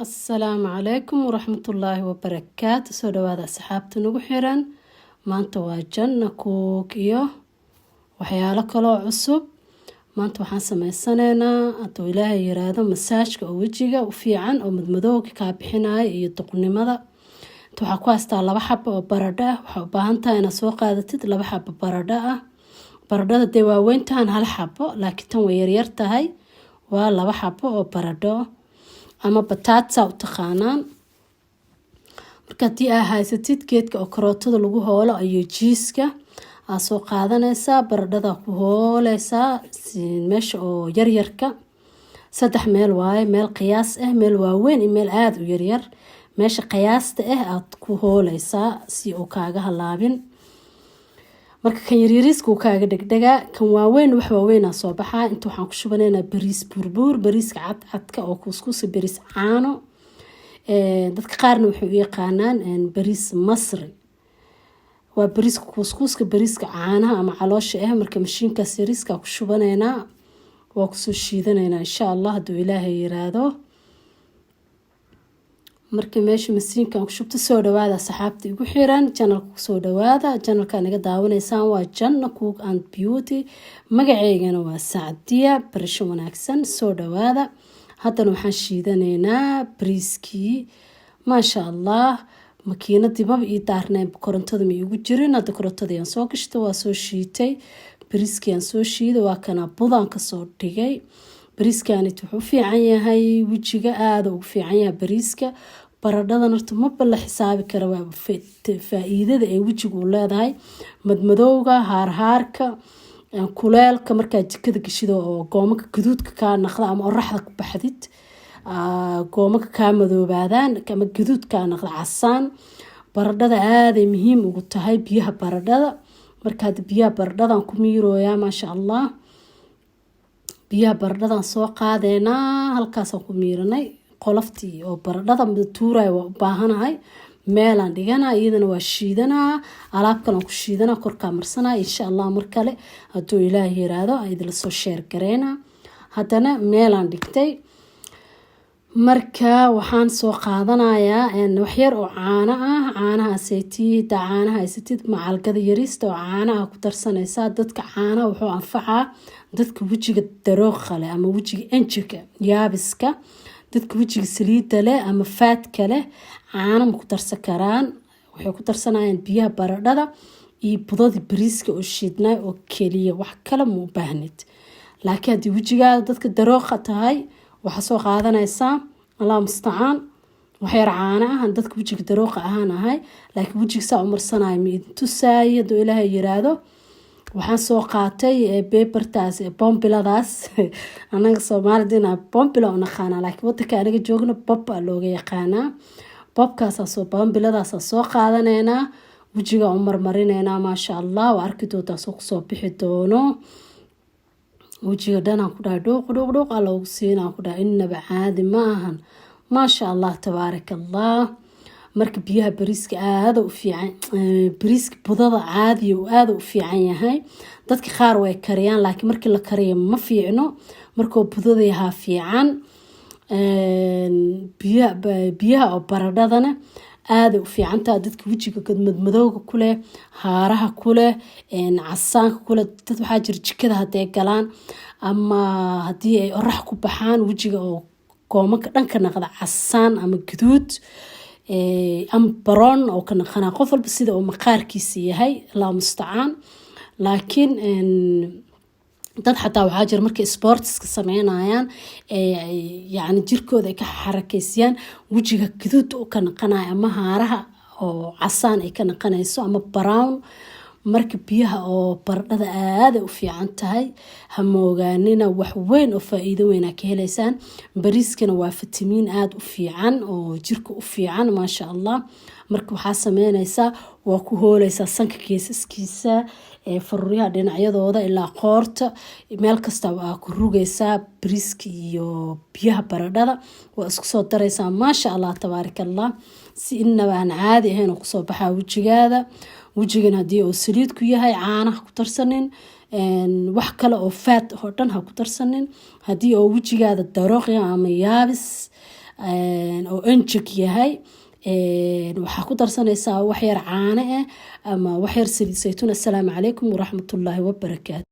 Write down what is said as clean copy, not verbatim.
Asalaamu calaykum waraxmatullaahi wabarakaatu. Soo dhawaada asxaabta nagu xiran. Maanta waa Janna Cook iyo waxyaalo kaloo cusub. Maanta waxaan sameysanaynaa, hadduu Ilaahay yiraahdo, masaajka oo wejiga u fiican oo madmadowga kaa bixinaya iyo duqnimada. Inta waxaa ku haystaa laba xabo oo baradho ah. Waxaa u baahan tahay inaad soo qaadatid laba xabo baradho ah. Baradhada dee waaweyntahan hal xabo, laakiin tan way yaryar tahay. Waa laba xabo oo baradho ama bataatsa u taqaanaan. Marka haddii aa haysatid geedka oo karootada lagu hoolo iyo jiiska aa soo qaadanaysaa, baradhada ku hooleysaa meesha oo yaryarka. Saddex meel waaye: meel qiyaas ah, meel waaweyn iyo meel aada u yaryar. Meesha qiyaasta ah aad ku hooleysaa si uu kaaga halaabin. Marka kan yaryariiska uu kaaga dhegdhegaa, kan waaweyn wax waaweynaa soo baxaa. Inta waxaan ku shubanaynaa bariis buurbuur, bariiska cadcadka oo kuuskuusa, bariis caano. Dadka qaarna waxay u yaqaanaan bariis Masri. Waa bariiska kuuskuuska, bariiska caanaha ama caloosha ah. Marka mashiinkaas yariiska ku shubanaynaa, waa kusoo shiidanaynaa, insha Allah, hadduu Ilaahay yiraahdo. Marka meesha masiinkan ku shubto. Soo dhawaada asxaabta igu xiran channelka, kusoo dhawaada channelka naga daawanaysaan waa Janna Cook and Beauty. Magaceygana waa Sacdiya. Barasho wanaagsan, soo dhawaada. Haddana waxaan shiidanaynaa bariiskii, maasha Allah. Makiinadii maba ii daarneen, korontada ma iigu jirin. Hadda korontada ayaan soo gashta, waa soo shiitay bariiskii, aan soo shiiday. Waa kana budaan kasoo dhigay. Bariiskanit wuxuu u fiican yahay wejiga, aada ugu fiican yahay bariiska. Baradhadan horta maba la xisaabi kara waa faa-iidada ay wejiga u leedahay: madmadowga, haarhaarka, kuleelka. Markaa jikada geshida oo goomanka gaduudka kaa naqda ama oraxda ku baxdid, goomaka kaa madoobaadaan ama gaduud kaa naqda, casaan, baradhada aaday muhiim ugu tahay, biyaha baradhada. Marka hadda biyaha baradhadan ku miirooyaa, maasha Allah. Biyaha baradhadan soo qaadeynaa, halkaasaan ku miiranay. Qoloftii oo baradhada tuuraya waa u baahanahay, meelaan dhiganaa, iyadana waa shiidanaa, alaab kalan ku shiidanaa, korkaa marsanaa, insha Allah. Mar kale hadduu Ilaah yiraahdo idila soo share gareynaa. Haddana meelaan dhigtay. Marka waxaan soo qaadanayaa waxyar oo caano ah. Caanaha aseytida, caanaha haysatid, macalgada yariista oo caanaha ku darsanaysaa. Dadka caanaha wuxuu anfacaa dadka wejiga darooqa leh ama wejiga enjika yaabiska. Dadka wejiga saliida leh ama faadka leh caano ma ku darsan karaan. Waxay ku darsanayaan biyaha baradhada iyo budadii bariiska oo shiidnay oo keliya, wax kale ma u baahnid. Laakiin haddii wejigaada dadka darooqa tahay, waxaa soo qaadanaysaa, Allah mustacaan, waxyar caano ah. Dadka wejiga darooqa ahaan ahay, laakiin wejiga saa u marsanayo ma idin tusaayay, hadduu Ilaahay yiraahdo. Waxaan soo qaatay bebertaas, bombiladaas. Anaga Soomaalida inaa bombila u naqaanaa, laakiin wadanka anaga joogno bob aa looga yaqaanaa. Bobkaasasoo bombiladaasa soo qaadaneynaa, wejiga u marmarineynaa, maasha Allah. Waa arki doontaa soo kusoo bixi doono wejiga dhanaan ku dhahay. Dhuuq dhuuq dhuuq aa loogu siinaan ku dhahay, inaba caadi ma ahan, maasha Allah, tabaaraka Allah. Marka biyaha bariiska aada u fiican, bariiska budada caadiya uu aada u fiican yahay. Dadka qaar way kariyaan, laakiin markii la kariyo ma fiicno, markuu budada yahaa fiican. Biyaha oo baradhadana aaday u fiicantaha dadka wejiga madmadowga kuleh, haaraha kuleh, casaanka kuleh. Dad waxaa jira jikada hadday galaan ama haddii ay orax ku baxaan, wejiga oo goomanka dhanka naqda casaan ama gaduud ama brown oo ka naqanaa. Qof walba sida uu maqaarkiisa yahay, Allah mustacaan. Laakiin dad xataa waxaa jira markay sportska sameynayaan, yani jirkooda ay ka xarakeysiyaan, wejiga gaduud u ka naqanayo ama haaraha oo casaan ay ka naqanayso ama brown. Marka biyaha oo baradhada aaday u fiican tahay, ha moogaanina, wax weyn oo faa-iido weynaa ka heleysaan. Bariiskana waa fitamiin aada u fiican oo jirka u fiican, maasha Allah. Marka waxaa sameyneysaa, waa ku hooleysaa sanka geesaskiisa, faruuryaha dhinacyadooda, ilaa qoorta, meel kasta waa ku rugeysaa. Bariiska iyo biyaha baradhada waa isku soo dareysaa, maasha Allah, tabaaraka Allah. Si inaba aan caadi ahayn oo kusoo baxaa wejigaada. Wejigan haddii uu saliid ku yahay, caanaha ku darsanin, wax kale oo faat oo dhan ha ku darsanin. Haddii oo wejigaada darooqya ama yaabis oo enjeg yahay. Waxaa ku darsanaysaa wax yar caano ah ama wax yar saliid saytuun. Assalaamu calaykum waraxmatullaahi wabarakaatu.